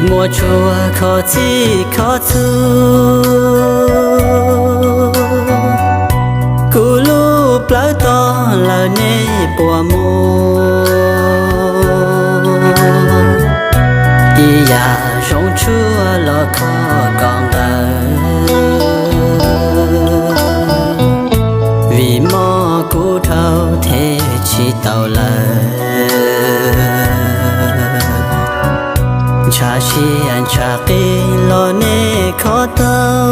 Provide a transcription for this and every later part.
Muaj tshua kho txhij kho txhua, kuv lub plawv toj lawm nej puas muaj? Ib yam zoo tshuaj los kho kom nqawm, vim mob kuv dhau them tsis tau lawm. Ntshav siab ntshav qis los nej kho tau,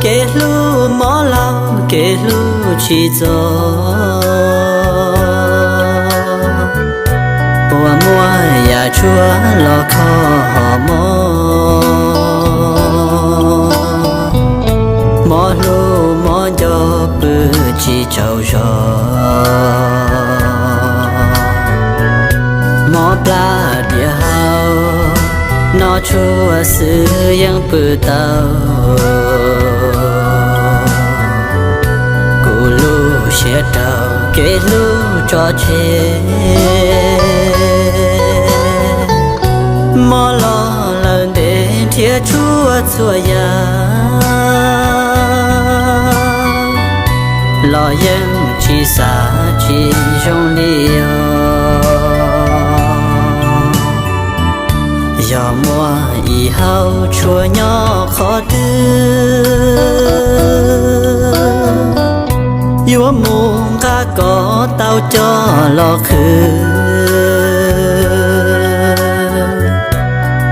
kev hlub mob laug kev hlub tsis txo. Puas muaj yam tshuaj los kho hom mob, mob hlub mob nco pw tsis tsaug zog. Mob plab diav hau, noj tshuaj xwb yeej pw tau. Kuv lub siab rau kev hlub tso tseg, mob los lawm ntev nrhiav tshuaj txhua yam los yeej tsis xav tsis zoo li os. Yog muaj ib hauv tshuaj nyob qhov twg, yuav mus nqa kom tau coj los qhwv.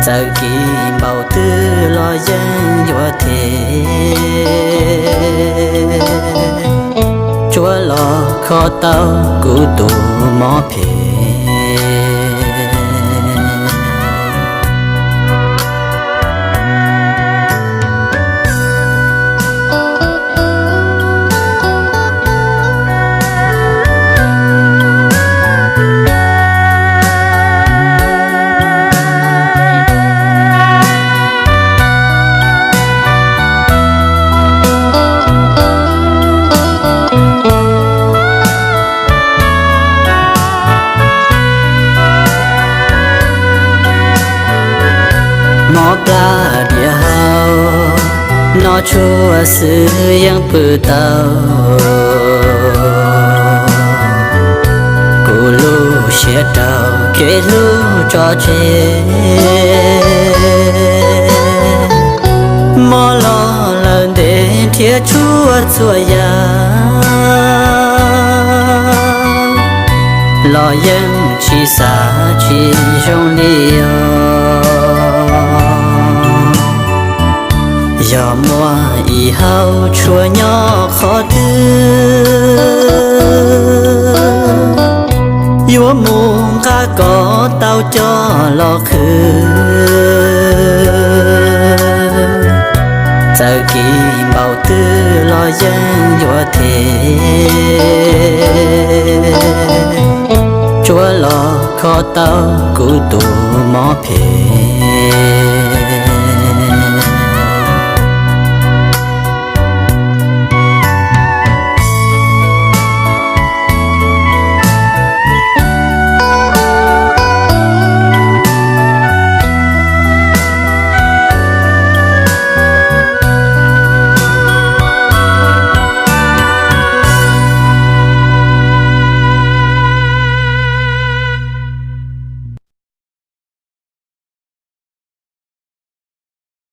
Txawm kis npaum twg los yeej yuav them, tsuav los kho tau kuv tus mob phem. Mob plab diav hau, noj tshuaj xwb yeej pw tau. Kuv lub siab rau kev hlub tso tseg, mob los lawm ntev nrhiav tshuaj txhua yam los yeej tsis xav tsis zoo li os. Yog muaj ib hauv tshuaj nyob qhov twg, yuav mus nqa kom tau coj los qhwv. Txawm kis npaum twg los yeej yuav them, tsuav los kho tau kuv tus mob phem.